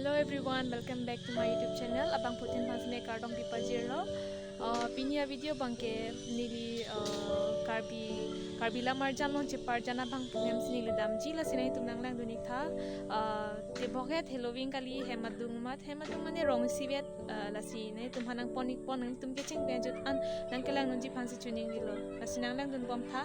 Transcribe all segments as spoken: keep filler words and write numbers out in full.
Hello everyone, welcome back to my YouTube channel. Abangphutin aphan si ne kardom pajirlo. Uh, pini a-video abangke neli, uh, Karbi, Karbi Lamarjan along cheparjan abang pu hem si neli damji, lasi nangtum nanglangdun-ik tha. Uh, tebok het heloving kali, hem adung mat, hem adung mane rong isivet, uh, lasi nangtum aphan nangpon-ik pon, nangtum kecheng pen ajut an nangkelangdunji aphan si choningrilo. Lasi nanglangdun bom tha.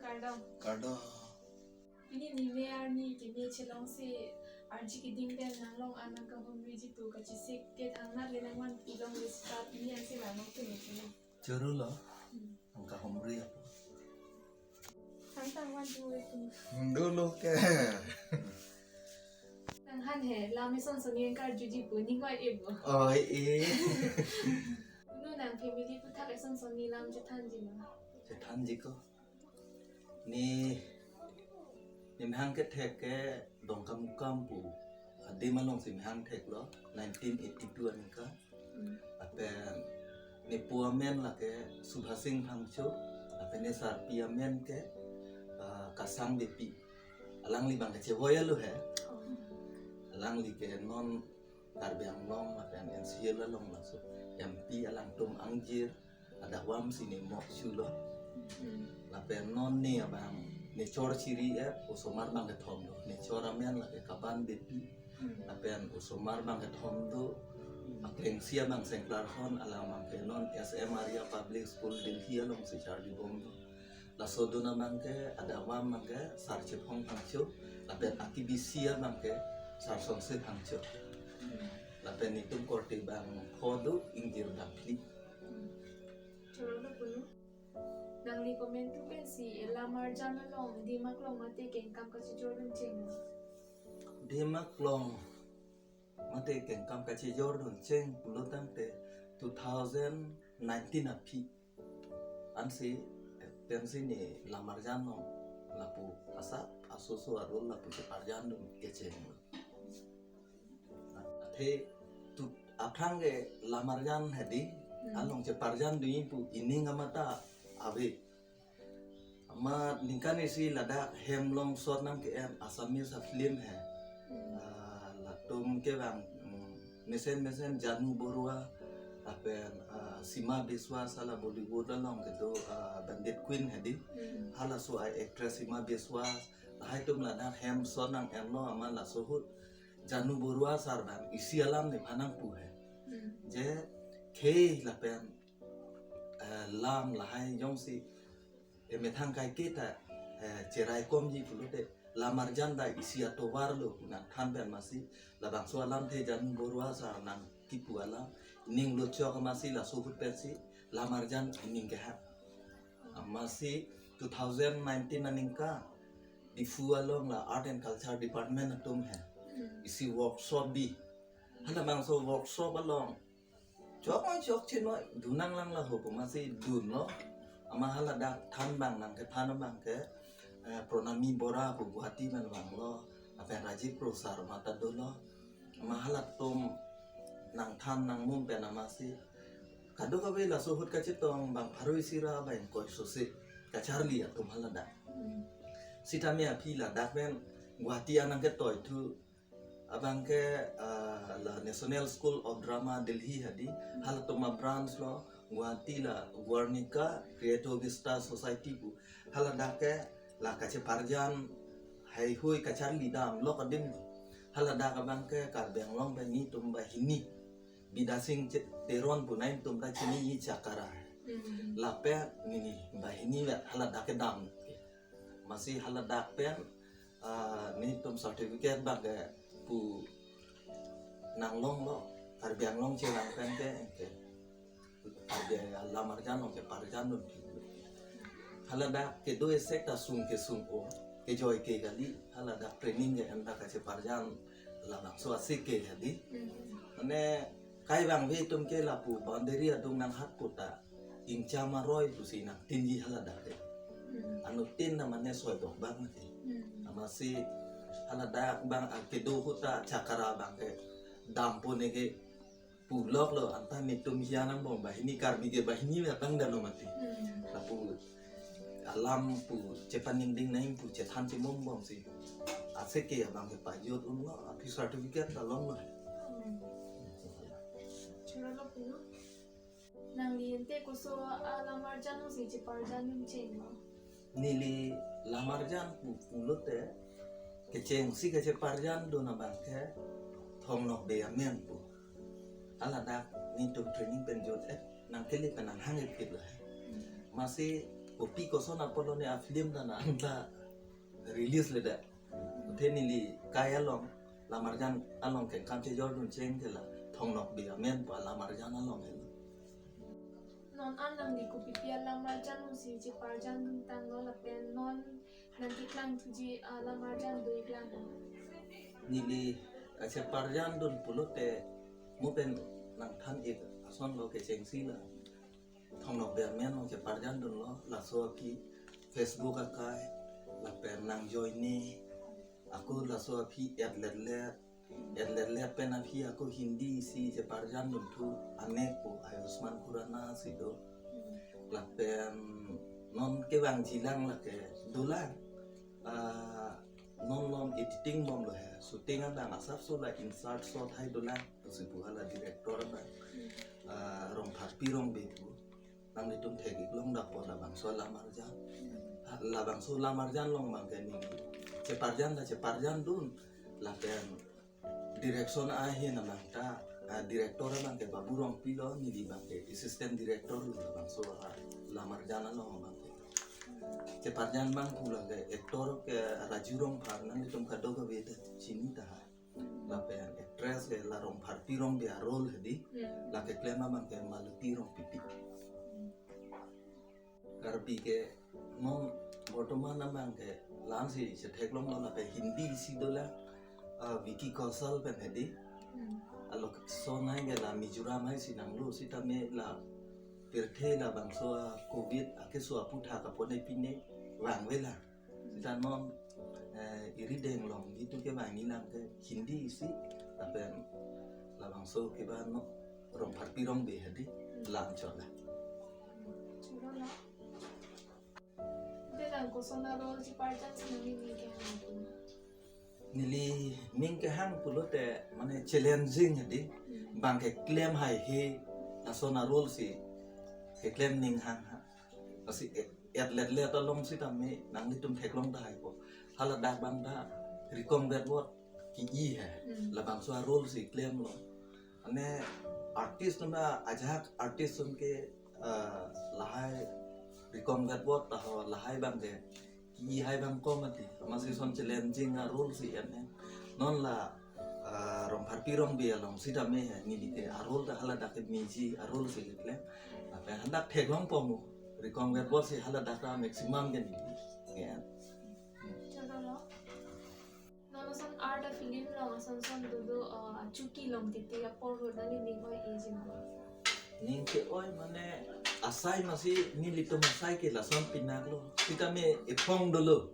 Kardom. Kardom. Pini neli arni keme chelongsi arji keding pen nanglong an nangkahumriji pu kachesik ke thangnat le nangvanpi longle seta pini ansi la nangtum-ik tha. Choro lo. Hmm. Nangkahumri apo. Tangtang vantu-ik tha. Dolo ke. Nangphan he, lam ison soni karjuji pu ning koi-e bo. Oi, e. Unu nang family aphuthak ison soni lam chethanji ma? Chethanji ko. Ne, ne mehang kethek ke Dongkamukam pu adim alongsi mehang theklo, nineteen eighty-two aningkan. Hmm. Lapen nepo amen lake Subhasing Phangcho, lapen nesarpi amen ke, ah, Kasang Beypi. Alangli abangke chevoi alo he. Oh. Alangli ke non Karbi Anglong lapen N C L along laso M P alangtum angjir, adap vam si ne mokchu lo. Hmm. Lapen non ne abang, ne chor chiri-et, osomar abangkethom lo. Ne chor amen lake Kaban Beypi. Hmm. Lapen osomar abangkethom do. Hmm. Aklengsi abang Sengklarhon, alang abangke non S M Arya Public School Delhi alongsi charlibom do. Laso adun abangke, adap vam abangke Sar Chephong Phangcho, lapen akebisi abangke Sar Songse Phangcho. Hmm. Lapen netum korte abang pho do, ingjir dam phli. Hmm. Choro lo punu. Nangli komantu pensi, e lamarjan along, Dimak along mate kengkam kachejordun cheng? Dimak along mate kengkam kachejordun cheng pulo tangte two thousand nineteen aphi ansi, eh, pensi ne lamarjan along lapu asap asoso arul lapu cheparjandun kecheng. Athe tu aphrang ke lamarjan hedi, hmm, along cheparjandunji pu ining amata ave. Amat ningkan isi ladak hem along shot nangke-en Assamese film he. Hmm. Ah, latum ke bang, hmm, mesen mesen Janu Baruah, lapen, ah, Sima Biswas hala Bollywood along kedo, ah, Bandit Queen hedi. Hmm. Halaso a-actress Sima Biswas, lahai atum ladak hem shot nang-enlo amat laso ahut Janu Baruah sar bang isi alam nephan nangpu he. Hmm. Je khei lapen, eh, lam lahai jongsi, eh, methang kaike ta, eh, cheraikomji pulote lamarjan ta isi atovar lo pu nangthan pen amatsi labangso alamthe Janu Baruah sar nangkipu alam, ning lochok amatsi laso ahut pensi lamarjan ining kehang. Amatsi two thousand nineteen aningkan Diphu along la Art and Culture Department atum he, hmm, isi workshop bi. Hala bangso workshop along chok oi chok chinoi dun nanglang laho pu amatsi dunlo. Amat haladak than bang nangkethan abangke, eh, Pranami Bora pu Guwahati pen vanglo, lapen Rajiv Kro sar mata dolo. Amat halatum nangthan nangmum pen amatsi kadokave laso ahut kachetong bang pharo isi ra bang ingkoi sose kacharli atum haladak. Hmm. Sitame aphi ladak pen Guwahati an nangketoi thu abangke, ah, la National School of Drama Delhi hedi, halatum a-branch lo, Guwahati la Guernica Creativista Society pu, haladak ke la kacheparjan haihui kacharli damlo adim. Haladak abangke Karbi Anglong pen netum banghini, Bidya Sing Che-, Teron pu nangtum ta chiniji Chakara. Hmm. Lapen neli banghini vet haladak kedam. Amatsi haladak pen, ah, netum certificate abangke pu nanglonglo, Karbi Anglong chelang pen ke, ke Karbi alam arjan along cheparjan dun. Haladak kedo esek ta sung kesung-o, kejoi ke kali, haladak training ke anta kacheparjan labangso asek ke kali. Hmm. Mane kai bang ve atum ke lapu boundary adung nang hak kota ingcham aroi pusi nang tinji haladak ke. Hmm. Anuttin na mane soi dok bang mati. Hmm. Amatsi haladak bang akedo kota chakara bang ke dampo ne ke pulok lo, anta netum hian angbong banghini, Karbi ke banghini atang dalo mati. Hmm. Lapu alam pu chepaningding nang pu chethan chimum bongsi asek ke abang ke pajut un lo, aphi certificate ta long lo. Hmm. Chura lo puno. Nangli ante koso alam arjan alongsi cheparjan dun cheng lo? Neli lam arjan pu pulote kechengsi kacheparjan dun abang ke Thong Nokbe amen pu. Haladak netum training pen jut et nang kele pen nang hang et kit lo. Amatsi kopi koson apotlo ne a-film ta nang ta release le da. Athe neli kai along, lam arjan along ke kam chejor dun cheng ke la Thong Nokbe amen pu alam arjan along helo. Non an nangli kopipi alam arjan alongsi cheparjan dun tanglo lapen non nangkeklang thuji alam arjan do-ik lang? Neli kacheparjan dun pulote mo pen nangthan-ik ason lo, kechengsi la Thong Nokbe amen along cheparjan dun lo, laso aphi Facebook akai, lapen nang join ni, ako laso aphi et let let, et let let pen aphi ako Hindi isi cheparjan dun thu, Anek pu Ayushmann Khurrana si do. Lapen non kevangji lang lake dolang. Ah, non non editing bom lo he. Shooting adang asapso la insert shot hai dolang pusi pu hala director abang. Ah, Rongpharpi Rongbe pu. Nanglitum thek-ik long dapo labangso alam arjan. Ha, labangso alam arjan along bang ke neli cheparjan ta cheparjan dun. Lapen direction ahin abang ta, ah, director abang ke Babu Rongpi lo, neli bang ke assistant director lo labangso, ah, lam arjan along bang ke. Cheparjan bang pu lake actor ke Raju Rongphar, nanglitum kadokave ta chini tahai. Lapen actress ke la Rongpharpi Rongbe a-role hedi, Hmm. la keklem abang ke Malati Rongpipi. Karbi ke non bortoman abang ke la-ansi chetheklong lo, lapen Hindi isi dolang, ah, Vicky Kaushal pen hedi. Hmm. Alok sonai ke la Mizoram hai si nanglo sitame la pirthe labangso, ah, covid akeso aphuthak apone pine vangve la. Sita non, eh, iri deng long itu ke bangi lang ke Hindi isi, lapen labangso ke ba no Rongpharpi Rongbe hedi lam chot la. Chura lo. Ante nang koson a-role cheparjan si nangli ning kehang pu? Neli ning kehang pulote mane challenging hedi. Hmm. Bang keklem haihe lason a-role si keklem ning hang ha. Asi et, et let let along sitame nanglitum theklong tahai ko. Haladak bang ta Rikom Gatewat ke-i he. Hmm. Labangso a-role si klem lo. Ane artist atum ta ajahak artist atum ke, eh, lahai Rikom Gatewat taho lahai bang ke ke-i hai bang ko mati. Amatsi son challenging a-role si en en. Non la, eh, Rongpharpi Rongbe along sitame he neli ke a-role ta haladak ke meji a-role si keklem. Lapen hadak theklong po mo. Rikom Gatewat si haladak ta maximum ke neli. Ya. Chura lo. Non ason art a-film along ason son dodo, uh, achuki long titi apor hu nangli ning oi-eji ma? Ning ke-oi mane asai masi nelitum asai ke lason pinak lo. Sitame ephong dolo.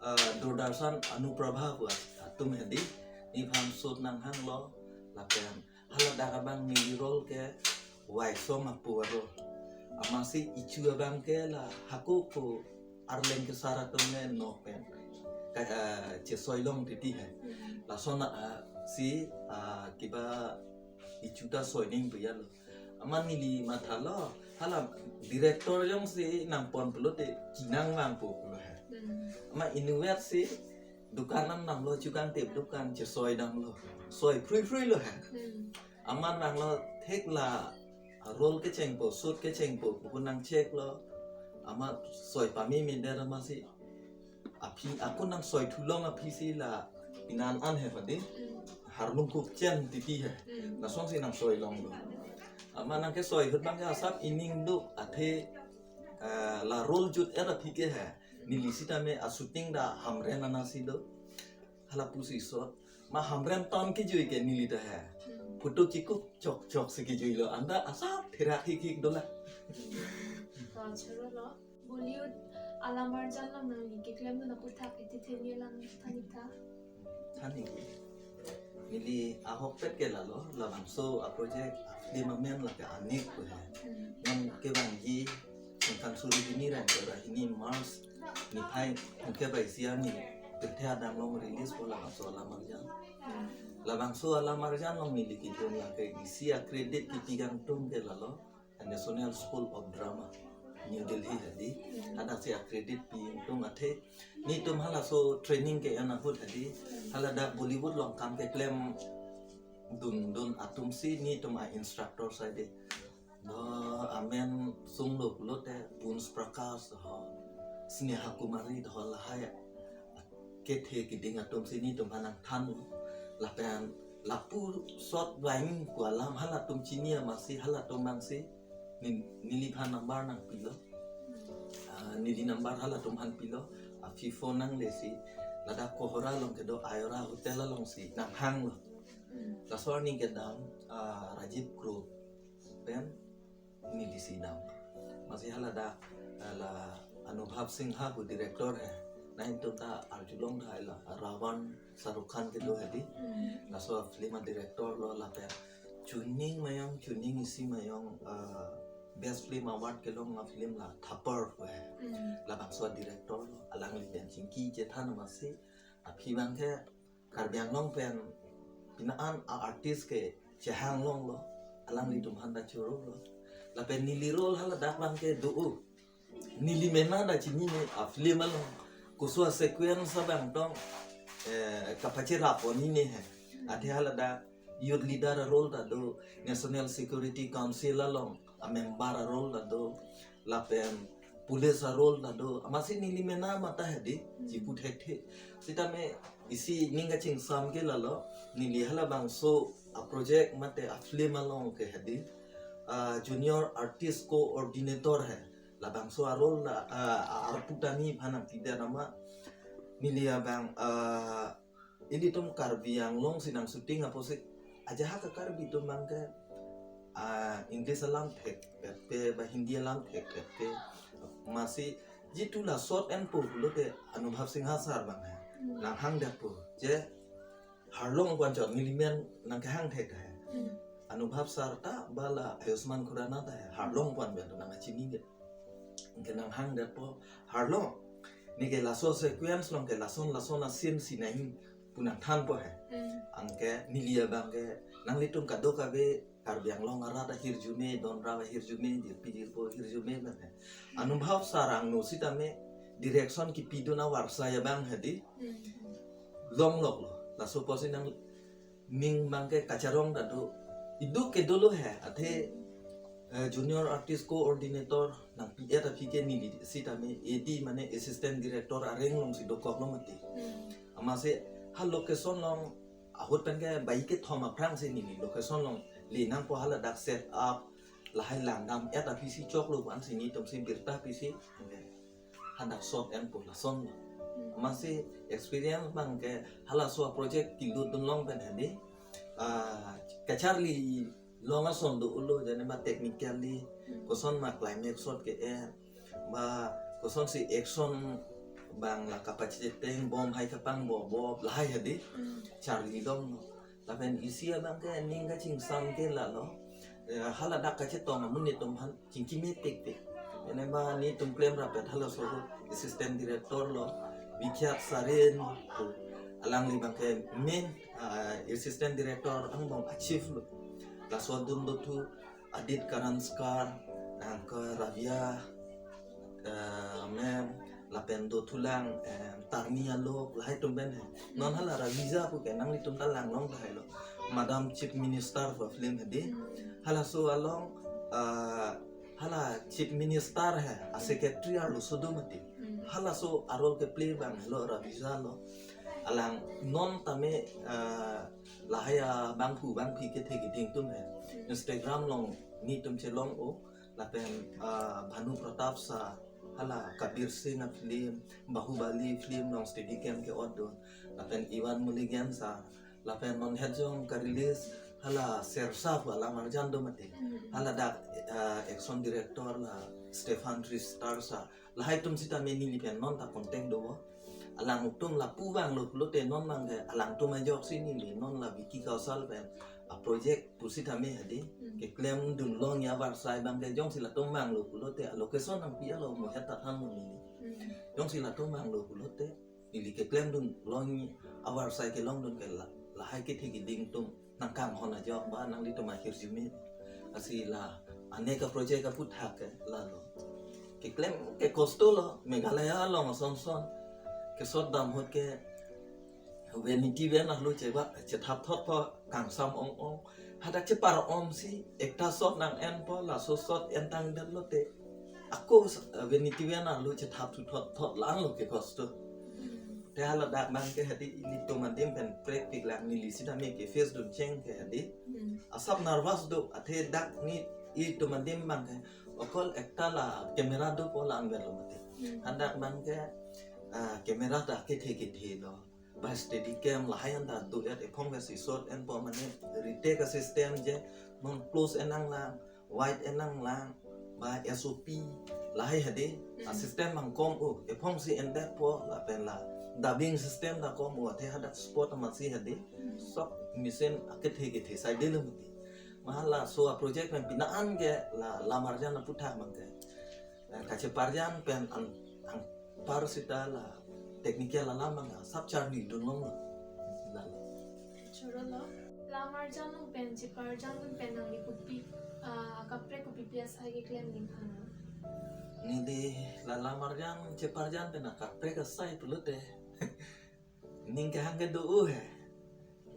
Uh, Doordarshan Anuprabha pu atum hedi. Nephan shoot nanghang lo. Lapen haladak abang neli role ke Waisong apo a-role. Amatsi ichu abang ke la hako ko arleng kesar atum le no pen. Ka, eh, chesoi long titi he. Hmm. Lason, eh, si, eh, kiba ichu ta soi ning pu ya lo. Amat neli matha lo, hala director jongsi nangpon pulote chinang vangpo pulo he. Hmm. Amat inutvet si dukan an damlo, chukang tip dukan chesoi damlo. Soi phrui phrui lo he. Hmm. Amat nanglo thek la role kechengpo, shoot kechengpo, pupu nang check lo. Amat soi pame me der amatsi. Aphi, ako nang soi thulong aphi si la pinan an he padi. Hmm. Harlung Kukchen titi he. Hmm. Lasonsi nang soi longlo. Amat nangkesoi ahut abangke asap ining do athe, eh, la role jut-et aphi ke he. Neli sitame a-shooting ta Hamren anatsi do. Hala pusi sot. Ma Hamren ton kejui ke neli ta he. Hmm. Photo chikup chokchok si kejuilo. Anta asap therak hikhik dolang. Hmm. To choro lo. Bollywood alamarjan along nangli keklemdun aphuthak iti theni alam than-ik tha. Than-ik. Neli ahokpet ke lalo, labangso a-project, a-film amen lake Anek pu he. Hmm. Nangkevangji, ningkan suri hini ra ingkoi ra hini March niphai, ningkan baisi arni, pirthe adang along release po labangso alamarjan. Hmm. Labangso alamarjan along neli kidun lake isi a-credit kipi kangtung ke lalo, National School of Drama, New Delhi hedi. Hadak si a-credit pi ingtung athe. Netum halaso training ke-en ahut hedi. Hala dak Bollywood along kam keklemdundun atumsi netum a-instructor saide. Do amen sunglo pulote Pons Prakash ho, Sneha Kumari ho lahai kethe kiding atumsi netum aphan nangthanlo. Lapen lapu sot vain ku alam halatum chini amatsi halatum abangsi ni-, neliphan number nangpilo. Ah, neli number halatum aphan pilo. Aphi phone nanglesi ladak Kohora along kedo Ayora Hotel alongsi nanghanglo. Laso arni kedam, ah, Rajiv Kro pen nelisi dam. Amatsi hala dak, ah, la Anubhav Sinha pu director he. Nangtum ta arjulong thai la Ravan, Shah Rukh Khan kedo hedi. Hmm. Laso film a-director lo lapen Chuning Mayong, Chuning Isi Mayong, ah, Best Film Award kelong a-film la Thappad pu he. Hmm. Labangso a-director lo, alangli pen chingki chethan amatsi aphi abangke Karbi Anglong pen pini an a-artist ke chehang longlo, alanglitum aphan ta choro lo. Lapen neli role hala dak abangke do-o. Neli mena ta chinine a-film along. Koso a-sequence abang tong, eh, kapacherap-o nine he. Athe hala dak youth leader a-role ta do, National Security Council along a-member a-role ta do, lapen police a-role ta do. Amatsi neli mena mata hedi, Hmm. chipu thekthe. Sitame isi ning kachingsam ke lalo, neli halabangso a-project mate a-film along ke hedi, ah, junior artist coordinator he. Labangso a-role la, ah, a-, arpu ta nephan nangpidet amat. Neli abang, ah, ilitum Karbi Anglong si nang-shooting apotsi ajahak a-Karbi atum abangke, ah, English alam thekpet pe ba Hindi alam thekpet pe. Amatsi jitu la shot enpo pulote Anubhav Sinha sir abang he. Hmm. Nanghangdetpo. Je harlong pu-an chot neli men nangkehang thek he. Hmm. Anubhav sir ta ba la Ayushmann Khurrana ta he. Harlong pu-an pen nangkachinine. Anke nanghangdetpo, harlong. Neke laso sequence along ke lason lason a-scene si nangji pu nangthanpo he. Hmm. Anke neli abangke nanglitum kadokave Karbi Anglong arat ahirjume, don rap ahirjume, jirpi jirpo ahirjume abang he. Anubhav sir angno sitame direction kipidun avarsai abang hedi. Hmm. Longloklo. Laso apotsi nang ning abangke kacharong ta do. Iduk ke dolo he, athe, eh, junior artist coordinator nangpi-et aphi ke neli sitame A D mane assistant director areng alongsi dokoklo mati. Hmm. Amatsi ha location along ahut pen ke bai kethom aphrangsi neli location along le nangpo, hala dak set up, lahai langdam-et aphisi choklo pu-ansi netumsi birta pisi. Hadak shot enpo lason. Hmm. Amatsi experience abangke halaso a-project kelutdun long pen hedi. Ah, kacharli long ason do-olo, jane ma technically, Hmm. koson ma climax shot ke-en, ba kosonsi action abang la kapachiteng bom hai kapangbob bob lahai hedi. Hmm. Charli longlo. Lapen isi abangke ning kachingsam ke lalo. Eh, hala dak kachetong amonit atum aphan chingki mepik pik. Ene ma netum klemrappet halaso ahut assistant director lo, Bikhyat Saren pu. Alangli abangke main, ah, assistant director angbong a-chief lo. Laso adun dothu Adit Karanskar, anke Ravia, eh, ma'am, lapen dothulang, eh, Tarni Alok, lahai atum pen he. Non hala Ravija pu ke nanglitum ta langlong tahai lo. Madam Chief Minister pu film hedi. Hmm. Halaso along, ah, hala Chief Minister he, a-secretary arloso do mati. Hmm. Halaso a-role keplay abang lo Ravija lo. Alang non tame, ah, Lahai abangphu bangphi kethe keding atum he. Hmm. Instagram along netum chelong-o, lapen, ah, Bhanu Pratap Sir, hala Kabir Singh a-film, Bahubali film along Steadicam ke-otdun, lapen Ivan Mulligan Sir, lapen non het jong ka-release hala Shershah pu alam arjan do mati. Hmm. Hala dak, ah, action director la Stephen Tristram Sir, lahai atum sitame neli pen non ta contact do. Alangtum lapu vanglo pulote non abangke alangtum ajoksi neli non la Vicky Kaushal pen a-project pusitame hadi. Hmm. Keklemdun longji avarsai abangke jongsi latum vanglo pulote a-location nangpi alo mo het ta thanlo neli. Hmm. Jongsi latum vanglo pulote neli keklemdun longji avarsai kelongdun ke la, lahai kethe keding atum nangkanghon ajok ba nanglitum ahirjume. Lasi la ane ka-project aphuthak ke lalo. Keklem ke kosto lo, Meghalaya along ason son. Kesot dam ahut ke vanity van arlo cheba, chethap thotpo kangsam ong ong. Hadak chepar-om si, ekta shot nang-enpo, laso shot entangdet lote ako, eh, vanity van arlo chethap thu thot thot lang lo ke kosto. Hmm. Te hala dak abangke hadi ilitum adim pen prekpik lang, neli sitame ke-face dun cheng ke hadi. Hmm. Asap nervous do, athe dak ne ilitum adim abangke okol ekta la camera dopo la anvet lo mati. Hmm. Hadak abangke, ah, camera ta kethe kethe do. Ba Steadicam lahai anta do-et, ephong ke si shot enpo mane retake a-system je, non close en nanglang, wide en nanglang, ba S O P lahai hadi. Hmm. A-system abang kom-o, ephong si endetpo lapen la dubbing system ta kom-o, athe hadak spot amatsi hadi. Hmm. Sok machine akethe kethe saidelo mati. Ma laso a-project pen pina an ke la lam arjan aphuthak abangke, eh, kacheparjan pen an, anpar sita la technical alam abang asap charlidun longlo. Lalo. Choro lo. Lam arjan along pen cheparjan along pen nangli kopi, ah, akaprek kopi pi asai keklem ning hang? Neli la lam arjan cheparjan pen akaprek asai pulote ning kehang ke do-o he.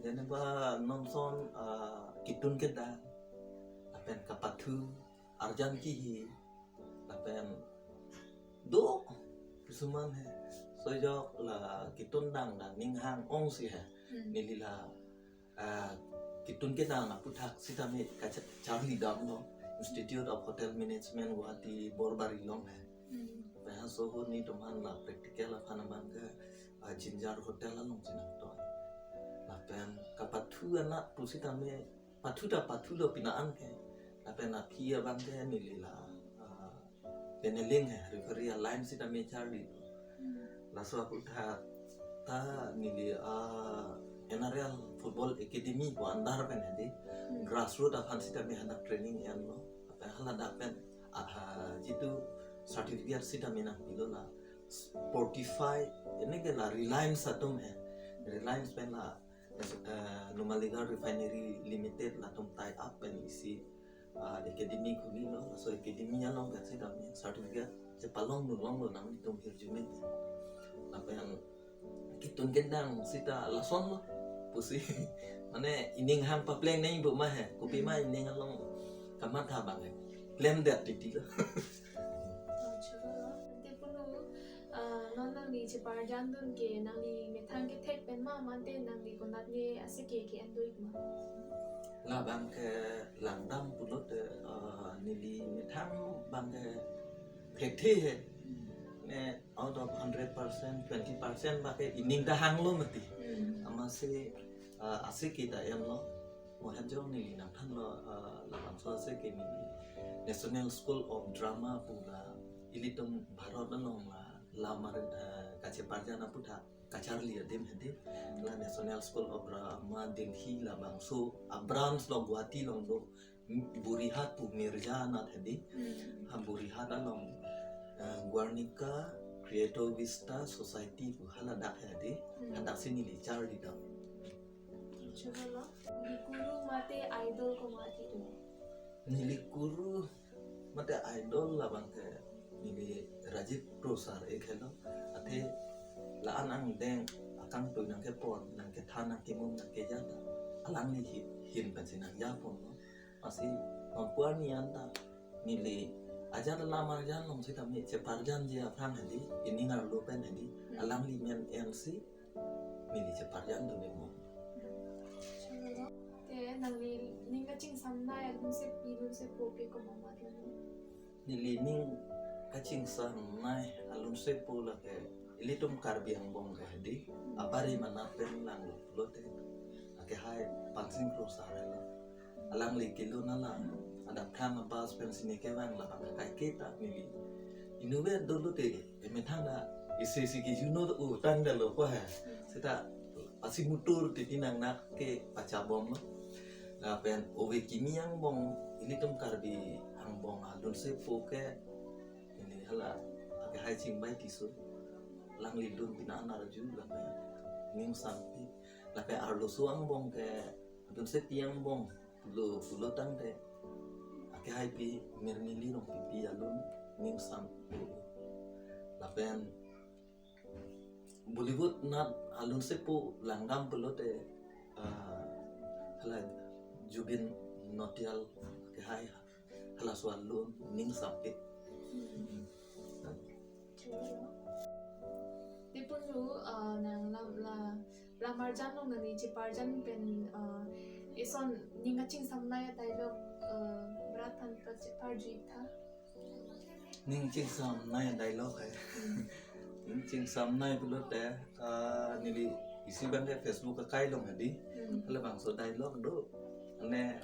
Janeba non ason, ah, ketun kedang, lapen kapathu, arjan kihi, lapen do kisuman he. So jok la ketun dang dang ning hang ongsi he. Hmm. Neli la, ah, ketun kedang aphuthak sitame kacha-, charlidamlo Institute of Hotel Management Guwahati Borbari along he. Hmm. Lapen laso ahut netum aphan la practical aphan abangke, ah, Ginger Hotel alongsi nangtoi. Lapen kapathu anat pusitame pathu ta pathulo pina an ke. Lapen aphi abangke neli la, ah, paneling he, referee a-line sitame charli. Hmm. Laso aphuthak ta neli, ah, N R L Football Academy pu under pen hadi. Hmm. Grassroot aphan sitame hadak training enlo. Lapen haladak pen, ah, jitu certificate sitame nangpilo la Sportify, ene ke la Reliance atum he. Reliance pen la, eh, Numaligarh Refinery Limited latum tie up pen isi, ah, academy khulilo. Laso academy along pen sitame certificate chepalongdun longlo nangtum hirjume. Lapen ketun kedang sita lasonlo pusi. Mane ining hang papleng nangji pu ma he. Kopi ma, hmm, ining along kamatha abang he. Klemdet titi lo. Oh, choro lo. Ante punu, ah, non nangli cheparjandun ke nangli methang kethek pen ma, mate nangli konatne asike ke-en do-ik ma? Labang ke langdam pulote, ah, neli methang abang ke thekthe he. Hmm. Ne out of hundred percent, twenty percent abang ke ining ta hanglo mati. Hmm. Amatsi, ah, asike ta enlo. Mo het jong neli nangthanlo, ah, labangso asike neli National School of Drama pu la ilitum Bharat along la lam ar-, ah, kacheparjan aphuthak kacharli adim hedi. La National School of Drama Delhi labangso a-branch lo Guwahati along do. Burihat pu Mirza anat hedi. Hmm. Ha Burihat along, eh, Guernica Creative Vista Society pu haladak hedi. Hmm. Hadaksi neli charlidam. Choro lo. Neli guru mate idol komat-i do? Neli guru mate idol labang ke neli Rajiv Kro sir ik helo. Athe la-an angdeng akangtui nangkepon, nangkethan, nangkemum, nangkeja ta alangli hi-, ahin pensi nangjaponlo. Lasi non pu arni anta neli ajat alam arjan along sitame cheparjanji aphrang hedi, ining arlo pen hedi, hmm, alangli amen ensi neli cheparjandun-ik mo. Choro Nangli ning kachingsamnei alunsepi lunsepo ke komat ma dolo? Neli ning kachingsamnei alunsepo lake ilitum Karbi angbong ke hedi, abari manat pen langlo pulote, akehai Pansing Kro sar lo. Alangli kelun alam, adap thang abas pensi ne kevang labang kaike ta neli. Inutvet dolo te, emethang ta isi isi ke juno u tangdetlo ko he. Seta asi mutur titi nangnak ke pachabomlo. Lapen ove kimi angbong, ilitum Karbi angbong alunsepo ke, ini hala akehai Chingbai Tisso. Alangli lun pina an arju lapen ningsampi. Lapen arloso angbong ke alunsepi angbong pulo pulo tangte, akehaipi Mirmili Rongpipi alun ningsampo. Lapen Bollywood nat alunsepo langdam pulote, ah, hala Zubeen Nautiyal akehai, halaso alun ningsampi. Hmm. Te punu, ah, nang lam la, lamarjan along nangli cheparjan pen, ah, ison ning kachingsamnei a-dialogue, ah, rat aphan pa cheparju ik tha. Ning chingsamnei a-dialogue he. Hmm. Ning chingsamnei pulote, ah, neli isi abang ke Facebook akai along hedi. Hmm. Halabangso dialogue do. Ane,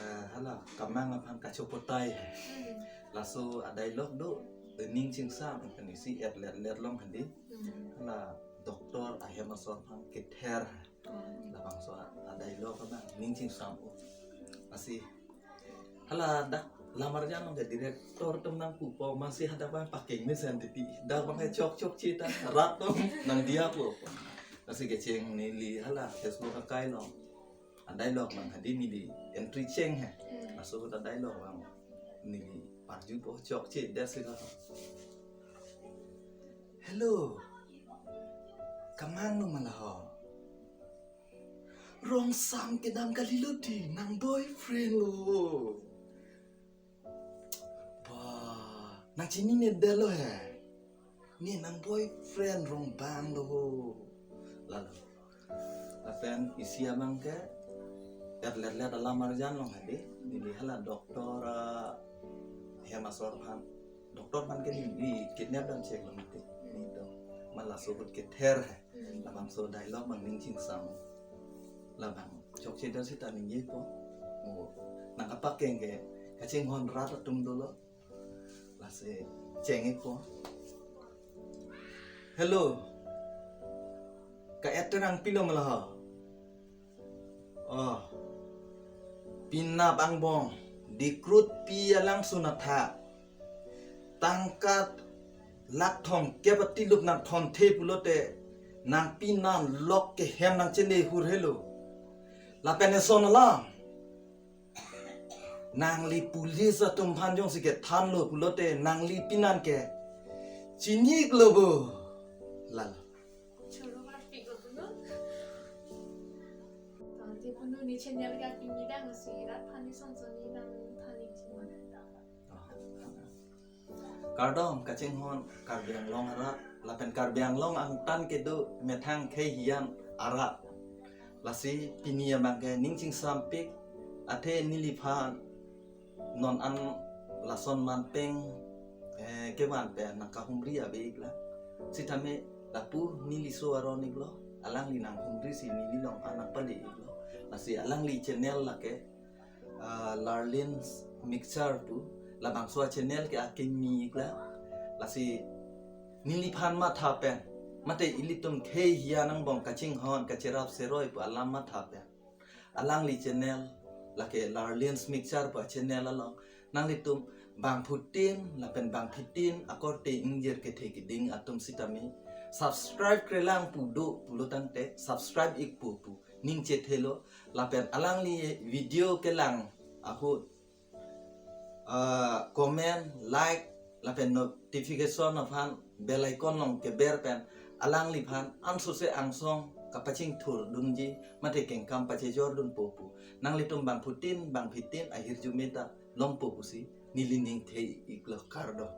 eh, hala Kamang aphan kachopotai he. Hmm. Laso a-dialogue do, ning chingsam, kan isi et let let along hedi. Hmm. Hala doctor ahem asor aphan kether he. Hmm. Labangso a-dialogue abang ning chingsam o. Lasi hala dak lamarjan along ke director atum nangpupo, amatsi hadak abang pakeng mesen titi. Dak abang ke chok chokche ta rat atum nangdiyapo. Lasi kecheng neli hala Facebook akai along a-dialogue abang hedi neli entry cheng he. Hmm. Laso ahut a-dialogue abang neli parjupo, chokchedet si ka. Hello. Kamang no ma la ho? Rongsam kedam kalilo di, nang boyfriend lo. Bah, nang chininedetlo he. Ne nang boyfriend Rongbang lo ho. Lalo. Lapen isi abang ke et let let alamarjan along hedi. Neli hala doctor, ah, ahem asor aphan. Doctor aphan ke neli kidnap dam chek lo mati. Neli to. Ma laso ahut kether he. Hmm. Labangso dialogue abang ning chingsam. Labang chokchedet seta ningjepo. Mo nangkapakeng ke kachinghon rat atum dolo. Lasi cheng ikpo. Hello. Ka-et terang pilo ma la ho? Oh. Penap angbong, dikrut pi alangsun athak. Tangka lakh thomkep atilup nangthonthe pulote, nangpi nanglok kehem nangchele hur helo. Lapen eson alam. Nangli police atum aphan jongsi kethanlo pulote, nangli pinan ke chini-iklo bo. Lalo. Choro marpik lo punu. Tangte punu ne channel ke akimi dang si rat aphan ne son son ne nangthan ik chini. Kardom kachinghon Karbi Anglong arat, lapen Karbi Anglong angtan kedo methang khei hiyan arat. Lasi pini abang ke ning chingsampik, athe neliphan non an lason manpeng, eh, kevan pen nangkahumri ave iklo. Sitame lapu neliso aron iklo, alangli nanghumri si neli along an nangpale iklo. Lasi alangli channel lake, ah, Larlin's Mixture pu, labangso a-channel ke akimi iklo. Lasi neliphan matha pen, mate ilitum khei hiyan angbong kachinghon kacherap seroi pu alam matha pen, alangli channel, lake Larlin's Mixture pu a-channel along nanglitum bangphutin lapen bangphitin akorte ingjir kethe keding atum sitame subscribe krelang pu do pulo tangte subscribe ikpo pu ning chethelo, lapen alangli video kelang ahut, ah, comment, like, lapen notification aphan bell icon along keber pen alangliphan ansose angsong kapachingthurdunji mate kengkam pachejordunpo pu nanglitum bangphutin bangphitin ahirjume ta longpo pusi neli ningthe iklo, kardom.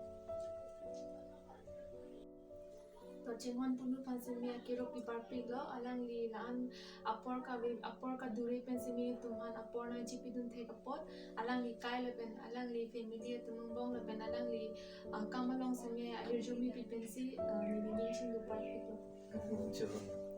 Chinghon Punu aphan seme akero pi parpiklo, alangli la-an apor kave, apor kadure pen seme netum aphan apor nangchipidun thek apot, alangli kai lapen alangli family atum angbong lapen alangli, ah, kam along seme ahirjume pi pensi, ah, neli ning chinglu parpiklo. Choro.